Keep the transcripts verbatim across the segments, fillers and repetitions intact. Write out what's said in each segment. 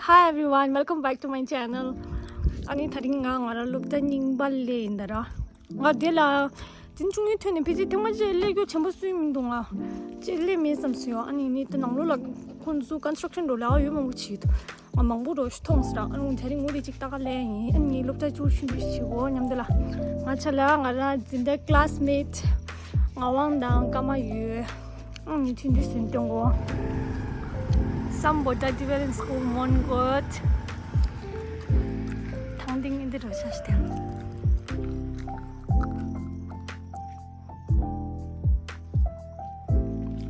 Hi everyone, welcome back to my channel. ཨ་ནི་དེ་རིང་ང་ང་རང་སློབ་གྲྭ་རྙིང་པ་སླེབས་ཡིན་ད་ར། ང་འདི་ལ་འཛིན་བཅུ་གཉིས་ཐོན་ནས་ཕལ་ཆེར་ཐེངས་མ་གཅིག་སླེབས་རྒྱུ་ཆེན་པོ་སུ་ཡིན་མི་འདུག་ང་གཅིག་སླེབས་མེད་བསམ་སོང་ཡོད། ཨ་ནི་ནི་དེ་ནང་ལོགས་ལ་ཁོང་ཚོ་construction འགྲོ་ལས་ཡོད་མང་པོ་བྱེད་འདུག་ང་མང་པོ་འགྲོ་ཞིག་མཐོང་སོང་ར། ཨ་ནི་དེ་རིང་ངོ་དེ་གཅིག་ལྟ་ག་སླེབས་ཡིན། ཨ་ནི་སློབ་གྲྭ་བཅུ་ཆུང་ཆུང་ཞིག་འོ་མཉམ་དེ་ལ་ང་ཆ་ལ་ང་རང་འཛིན་གྲྭ་classmate ངག་དབང་དང་ཀརྨ་ཡོད། ཨང་ནི་ཐུན་དུ་སུན་ཏོང་གོ། Sambuddha Development School མོན་གྷོ། ཐང་ཏིང་ཨིན་དི་རོ་ཤ་ཤི་ཏེ།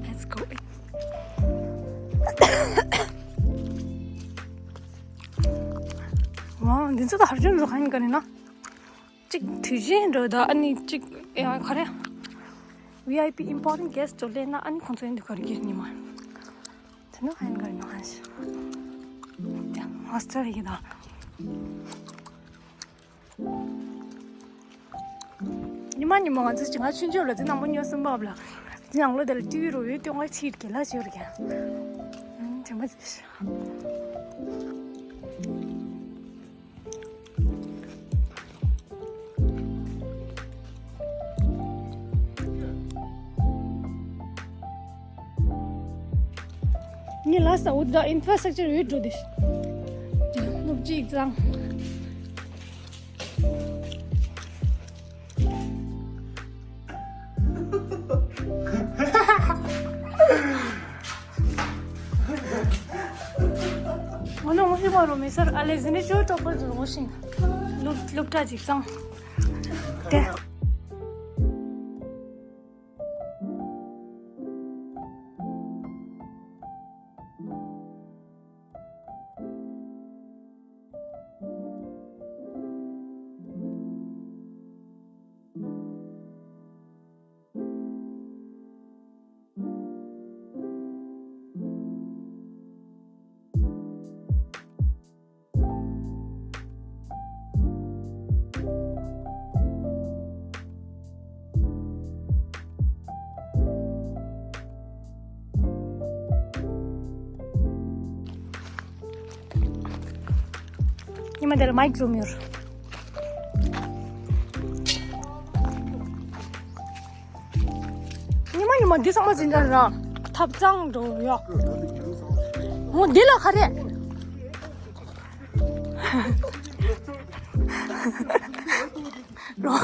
Let's go. ཝའོ། འདི་ཚོ་ད་ཧར་ཅུན་རུ་ཁ་ཡིན་ག་རེ་ན། གཅིག་དུས་ཆེན་འགྲོ་ད། ཨ་ནི་གཅིག་ཡང་ག་རེ། V I P important guest འགྲོ་ལས་ན། ཨ་ནི་ཁོང་ཚོ་ཡིན་དུས་ག་རེ་གྱིས་ཉི་མ། དེ་ནོ་ཧན་ག་རེ་ནོ་ཧན་ཤི། དེ་master ཡིན་ད། ཉི་མ་ཉི་མ་ང་ཚོ་ང་ཆུང་ཆུང་ལ་འཛིན་ནང་མོ་ཉོ་གསུམ་པ་ལ་འཛིན་ནང་ལོ་དེ་ལ་ཊི་ཝི་རོ་ཡོད་དེ་ང་ཕྱིར་གྱེས་ལ་བྱེད་རྒྱ། དེ་མ་ཅི་ཤ། ངས་ལ་ས་འུ་ད་infrastructure ཡོད་འགྲོ་དེ། སློབ་ཅིག་ཙང་། ང་ནི་ངོ་ཤེས་པ་རུ་མི་སར་ཨ་ལེ་ཟི་ནི་ཅོ་ཊོ་པར་དུ་ངོ་ཤེས། སློབ་སློབ་གྲྭ་ཅིག་ཙང་། དེ། ཉི་མ་དེ་ལ་མའིག་འཛོམས་ཡོད། ཉི་མ་ཉི་མ་འདི་ཚང་མ་འཛིན་གྲྭ་ར་ཐབ་ཚང་འགྲོ་ཡོད། འོ་འདི་ལ་ག་རེ། རོ།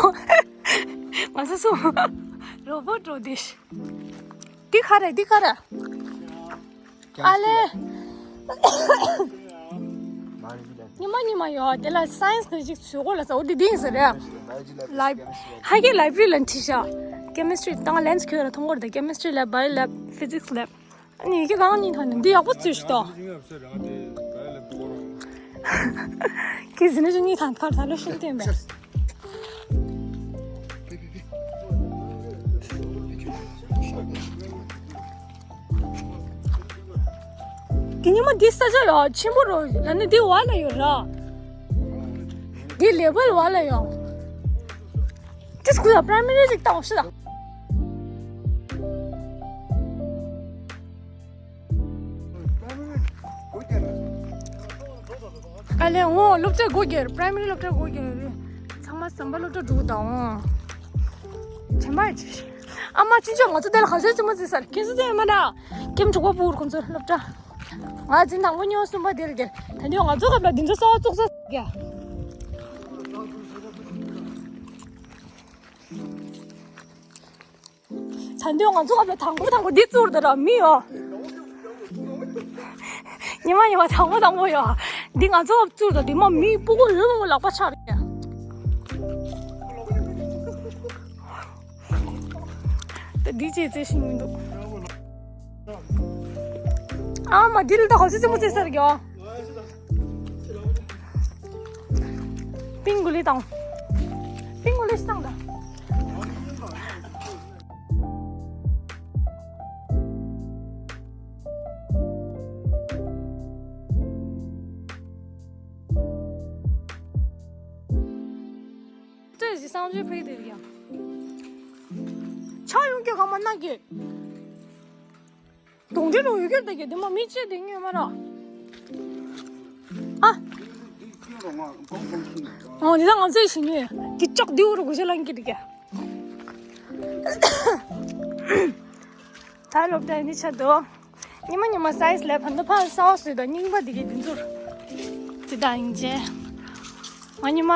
ང་ཚོ་སུ། རོ་བོ་འགྲོ་དེ། འདི་ག་རེ་འདི་ག་རེ། ཨ་ལེ། ཉི་མ་ཉི་མ་ཡོད་དེ་ལ་science physics ཟེར་གོ་ལ་ས་འོ་དེ་དེ་ཡིན་ཟེར་རེད། Library ལ་འཁྲིད་ཤག chemistry དང་lens ཁྱོད་ལ་མཐོང་གོ་རེད་ད། chemistry lab bio lab physics lab ཨ་ནི་ཡི་གེ་གང་གཉིས་ཐོན་ནས་འདི་ཡག་པོ་བཙུགས་ཤག་ཏོ། ཁྱེད་ཟིན་ན་ཅུང་གཉིས་ཐང་ཁར་ད་ལོ་ཤིན་ཏེ་མེད། དེ་ཉི་མ་འདི་ས་ཆ་ཡོད་ཆེན་པོ་རོ་ལ་ནི་འདི་བ་ལ་ཡོད་ར། འདི་level བ་ལ་ཡོད། དེ་སྐུ་ལ་primary ཅིག་བཏང་ཤི་ད། ཨ་ལེ་འོ་སློབ་གྲྭ་སྒོ་བརྒྱབ། primary སློབ་གྲྭ་སྒོ་བརྒྱབ་རེད། ཚང་མ་ཟམ་པ་སློབ་གྲྭ་འགྲོ་དང་འོ། ཆེན་པ་ཅི། ཨ་མ་ཅི་ཅོ་ང་ཚོ་དེ་ལ་ཁ་ཤས་ཅི་མ་ཅི་ཟེར་ཁྱེད་ཚོ་དེ་མ་ན། ཁྱིམ་གྲོགས་པོ་བུར་ཁོང་ཚོ་སློབ་གྲྭ། ང་འཛིན་དང་པོ་ཉོ་གསུམ་པ་དེ་ལ་དེ། ད་འདི་ང་ཚོ་སྐབས་ལ་འདི་ཚོ་གསོ་བ་བཙུགས་ས་ཟེར་གྱ། ད་འདོད་ང་ཚོ་སྐབས་ལ་དང་པོ་དང་པོ་འདི་བཙུར་ད་ར་མི་ཡོ། ཉི་མ་ཉི་མ་དང་པོ་དང་པོ་ཡོ། འདི་ང་ཚོ་སྐབས་བཙུར་ད་འདི་མ་མི་སྤུ་གུ་ཡོད་མ་མོ་ལག་པ་ཆག་རེད། ད་འདི་ཅེས་རྩེ་ཤིང་མི་འདུག་ཨ་མ་འདི་ལ་ད་ཧོ་སི་ཙི་མོ་རྩེ་ས་རེད་ཡོ། པིང་གུ་ལི་དང་། པིང་གུ་ལི་ཤི་དང་ད། ཏོས་ཀྱི་གསང་སྤྱོད་ཕུལ་དེ་ཡང་། ཆ་ཡོང་གི་ག་མ་ན་གི། གདོང་འདྲེ་རུ་ཡོད་ཀྱི་འདུག་གི་འདི་མ་མི་ཅི་འདི་ངོ་མ་ར། ཨོ་འདི་ད་ང་ཚོས་ཤི་ནི་འདི་ཅོག་འདི་འུ་རུ་གུ་ཤ་ལང་གི་འདི་ག་ད་སློབ་གྲྭ་ནི་ཆ་དོ། ཉི་མ་ཉི་མ་སའི་སི་ལེབ་ཕན་ད་ཕ་སའོ་སུས་དང་རྙིང་པ་འདི་གི་འདི་ཚུར། འདི་ད་ཡིན་ཅེ། ང་ཉི་མ་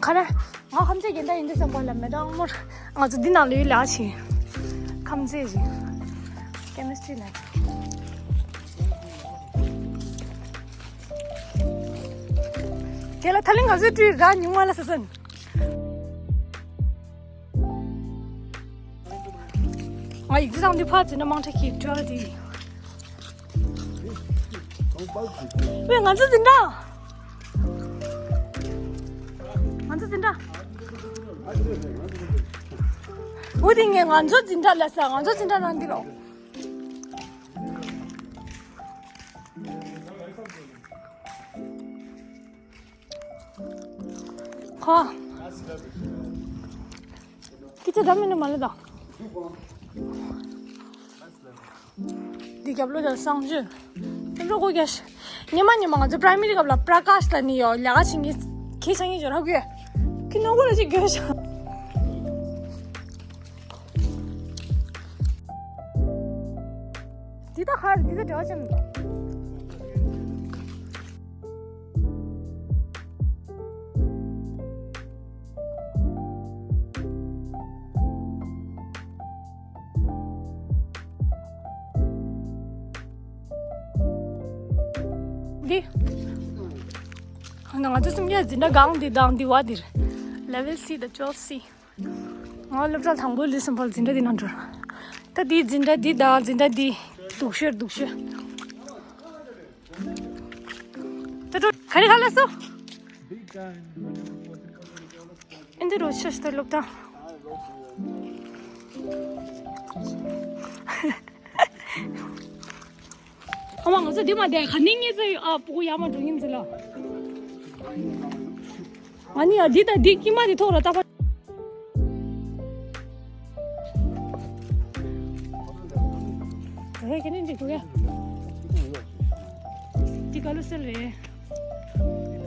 ཁ་ན་ང་ཁམས་ཚད་རྒན་ད་ཡིན་འདི་བསམ་པ་ལ་མེ་ཏོག་མོར་ང་ཚོ་འདི་ནང་ལ་ཡོད་ལ་ཆེ། ཁམས་ཚད་ཅིག་ཀེ་མི་སི་ཊི་རི་ལ། དེ་ལ་ཐ་ལི་ང་ཚོའི་སྤྲུལ་ར་ཉུང་བ་ལ་ས་སན། ང་ཡིག་ཚང་འདི་ཕར་འཛིན་གྲྭ་མང་དྲགས་ཀྱི་སྤྲུལ་འདི། ཝེ་ང་ཚོ་འཛིན་གྲྭ། ང་ཚོ་འཛིན་གྲྭ། འོ་དེ་ངས་ང་ཚོ་འཛིན་གྲྭ་ལ་ས་ང་ཚོ་འཛིན་གྲྭ་ནང་འདི་ལོ། ཁོ། ཁྱི་ཚོ་འདྲ་མིན་ནི་མ་ལེ་དང་། འདི་རྒྱབ་ལོ་དང་གསང་སྤྱོད། ཉིན་མ་ཉིན་མ་ང་ཚོ་པྲའི་མ་རི་སྐབས་ལ་པྲ་ཀཱཤ་ལ་ནི་ཡོད་ལས་ཀ་བྱེད་མཁན་ཁྱི་ཆ་ངེས་འབྱོར་ཧ་གོ། ཁྱི་ནོར་གོ་ལ་ཅིག་འགྱོད་ཤག་འདི་ད་ཧར་འདི་ད་འབྲེལ་བ་ཅན། འདི། ང་ཚོ་སུམ་བརྒྱ་འཛིན་གྲྭ་སྒང་འདི་དང་འདི་བ་འདིར། Level C དང་twelve C། ང་སློབ་གྲྭ་དང་པོའི་ལུས་སམ་ཕར་འཛིན་གྲྭ་འདི་ནང་འགྲོ། ད་འདི་འཛིན་གྲྭ་འདི་དང་འཛིན་གྲྭ་འདི་སྡུག་ཤོས་སྡུག་ཤོས། ད་འགྲོ་ག་རེ་ག་ལ་སོ། ཨིན་དི་རོ་ཆེ་ཤོས་སློབ་གྲྭ། ཨ་མ་ང་ཚོ་འདི་མ་བསྡད་ག་ནས་ངེད་ཚོ་ཨ་ཕྲུ་གུ་ཡར་མར་འགྲོ་ཡིན་ཟེར་ལ། ང་ནི་ཡ་འདི་དང་འདི་དཀྱིལ་མ་འདི་ཐོག་ར་ལྟ་བ། ད་ཧེ་ཁེ་ནི་འཇིག་ཐུག་ཡ། འདི་ག་ལོ་སེལ་རེད།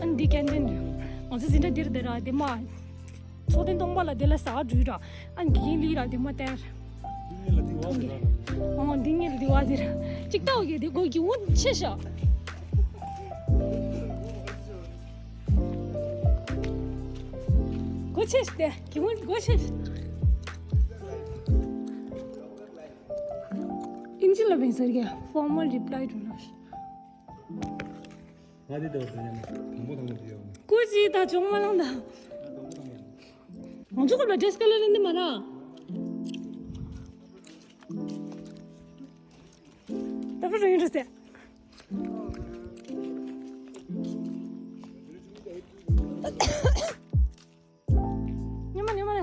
ཨ་ནི་འདི་ཀན་ཏིན་རེད། ང་ཚོ་འཛིན་གྲྭ་འདིར་བསྡད་ར་འདི་མ། ཚོགས་ཐེངས་སྟོང་པ་ལ་དེ་ལ་ཟ་བ་འགྲུལ་ར། ཨ་འགན་ལི་ར་དེ་མ་སྟེར། འདི་ངེད་ལ་དེ་བ་ཟེར་ར། ཨོ་འདི་ངེད་ལ་དེ་བ་ཟེར། ཅིག་ལྟ་བ་གི་དེ་གོ་གི་འུ་ཆེ་ཤ། གོ་ཆེ་ཤ་དེ་གི་འུ་གོ་ཆེ་ཤ། ཨིན་ཇི་ལ་བེང་ཟེར་གི་formal reply to rush། ང་འདི་ལྟ་བུ་དང་མཉམ་དང་པོ་དང་པོ་དེ་ཡོད། ཀུ་ཅི་ད་ཅུང་མ་ལང་ད། ང་ཚོ་ཁོ་ལ་ཌེ་སི་ཀ་ལ་རེད་འདི་མ་ར། ད་ཕུ་རུ་ཡིན་རུ་སེ། ཉི་མ་ཉི་མ་ལ།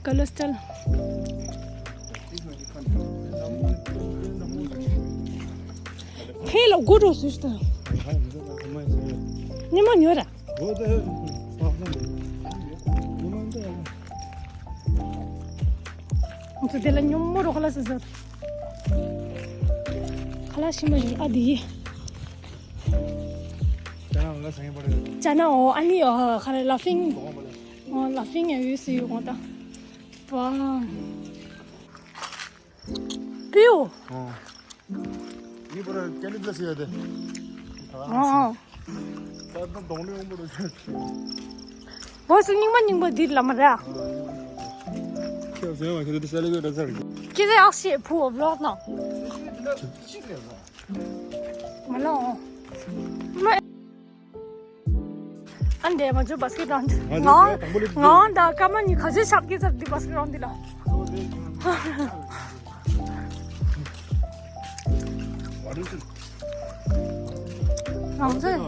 ཀ་ལོ་སི་ཊལ། ཁེ་ལ་གོ་འགྲོ་སུ་ཞིག་དང་། ཉི་མ་ཉོ་ར། ང་ཚོ་དེ་ལ་ཉོ་མོ་རོ་ཁ་ལ་སི་ཟ། ཁ་ལ་ཤི་མ་ཡིན་ཨ་དི་ཡི། ཅ་ན་ཨོ་ཨ་ནི་ཨོ་ཁ་ལ་ལ་ཕིང་། ཨོ་ལ་ཕིང་ཡ་ཡོད་སི་ཡོད་ང་ད། བ། པིའུ། ངའི་པར་ཀེན་ཌི་པ་ལ་སི་ཡོད་དེ། ཨོ། ད་ད་གདོང་ལེན་འོང་པོ་རེད། བོ་སི་རྙིང་མ་རྙིང་པ་འདིར་ལ་མ་ར། ཁྱེད་ཟེར་བ་ཁྱེད་དེ་སེ་ལི་བེ་ཊ་ཟེར་གི། ཁྱེད་ཚོས་ཨག་ཤེས་ཕུ་བ་བློག་ནང་། མ་ལོ། མ། ཨ་འདྲེ་མ་ཇུ་བ་སི་ཀེ་ཊི་གྲོང་། ང་ང་དང་ཀ་མ་ནི་ཁ་ཆེ་ཤག་གི་ཚར་འདི་བ་སི་ཀེ་ཊི་གྲོང་འདི་ལ། རང་ཚོས།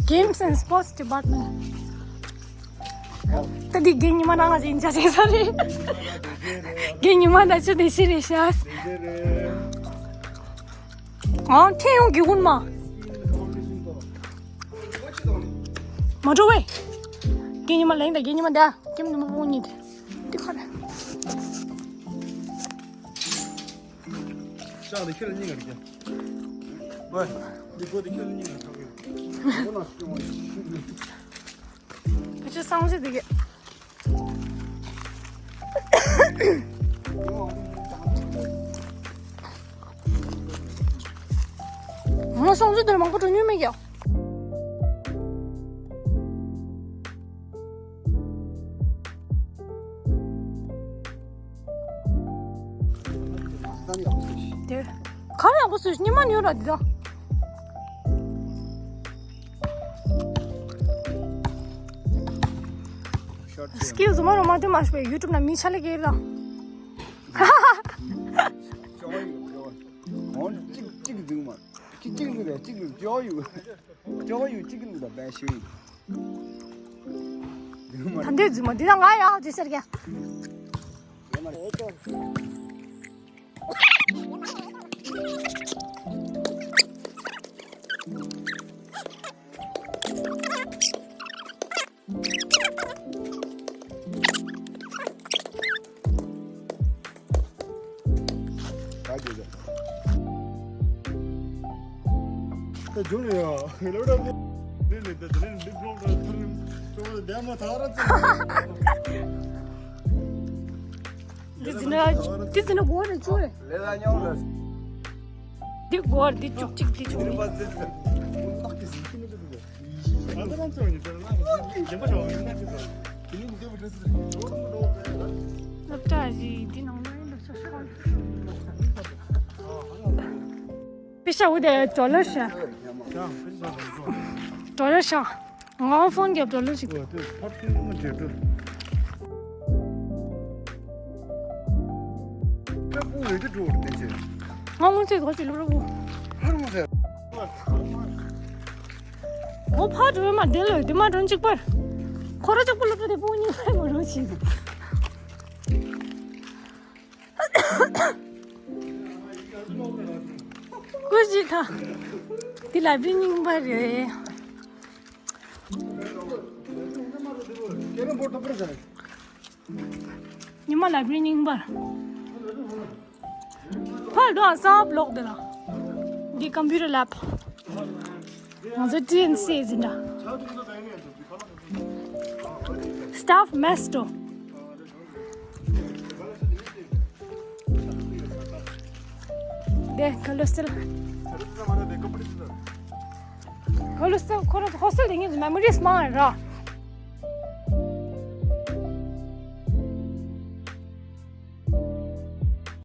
Games and Sports Department. ད་འདི་རྒན་ཉི་མ་ནང་ང་ཅིག་ཡིན་ཆ་ཆེ་ས་རེད། རྒན་ཉི་མ་ད་ཆུ་དེ་ཤི་རེད་ཤག་ཨང་ཐེ་ཡོང་གི་ཀུན་མ། མ་འགྲོ་བས། རྒན་ཉི་མ་ལེང་དང་རྒན་ཉི་མ་ད་ཀེམ་ཉི་མ་པོ་གཉིས་དེ། འདི་ཁ་རེད། ཁྱོད་ལ་སྙིང་ག་རེ་རྒྱག་ཝེ། འདི་སྒོ་འདི་ཁྱོད་ལ་སྙིང་ག་རེ་རྒྱག་ཕལ་ཆེར་སང་ཟིག་འདི་གས། ང་སང་ཟིག་འདིར་མང་པོ་འགྲོ་མྱོང་མེད་ཀྱང་། དེ། གར་ཡག་པོ་བཟོས་ཉི་མ་ཉོ་ར་འདི་དང་། སྐྱིད་ཟུ་མ་རོ་མ་དུ་མ་ཤོད་ཡུ་ཊུབ་ན་མི་ཆ་ལེ་གེར་དང་། ཅོག་ཡུ་ཅོག་ཡུ། གཅིག་གཅིག་འདུག་མ། གཅིག་གཅིག་འདུག་རེད་གཅིག་འདུག་ཅོག་ཡུ། ཅོག་ཡུ་གཅིག་འདུག་ད་བས་ཤུ། ད་འདོད་རྫུན་མ་འདི་ད་ང་ཡག་ཅེས་ཟེར་གྱ། ད་རྒྱུ་ནི་ཡ། ལོ་ད་མོ། ལེ་ལེ་ད་ལེ་ལེ་ལེ་ལོ་ད་ཐུར་ལེ། ཅོ་ད་མ་ཐ་ར་ཙི། འདི་ཟིན་ན་འདི་ཟིན་ན་གོ་རེ་ཅོ་རེ། ལེ་ད་ཉོ་ལེ། འདི་གོ་རེ་འདི་བཅུ་གཅིག་འདི་བཅུ་གཉིས། སློབ་གྲྭ་ཞིག་འདི་ནང་ལ་ཡིན་པ་ཤ་ཤ། པེ་ཤ་འུ་དེ་ཌོ་ལར་ཤ། ཌོ་ལར་ཤ། ང་ཕོན་རྒྱབ་ཌོ་ལར་ཞིག་ང་སྔོན་ཆད་གོ་ཅི་ལུ་ར་བུ། ཨོ་ཕ་འགྲོ་མ་དེ་ལོ་དེ་མ་འགྲོ་གཅིག་པར། ཁོ་ར་གཅིག་པུ་ལོ་དེ་པོ་གཉིས་ལ་མ་རུང་ཞིག་ཀུ་ཤི་ཐ། འདི་ལའི་བྷི་རི་རྙིང་པ་རེད། ཉི་མ་ལའི་བྷི་རི་རྙིང་པ། ཕར་འགྲོ་ཨ་སབ་ལོག་དེ་ལ། འདི་ཀམ་པུ་ཊར་ལེབ། ང་ཚོ་ཊི་ཨེན་སི་ཟིན་འདྲ། སི་ཊཱཕ་མེ་སི་ཊོ། དེ་ཁ་ལོ་སིལ། ཁ་ལོ་སིལ་ཁོ་རང་ཧོ་སི་ཊེལ་དེ་ངའི་མེ་མོ་རིས་མང་ར།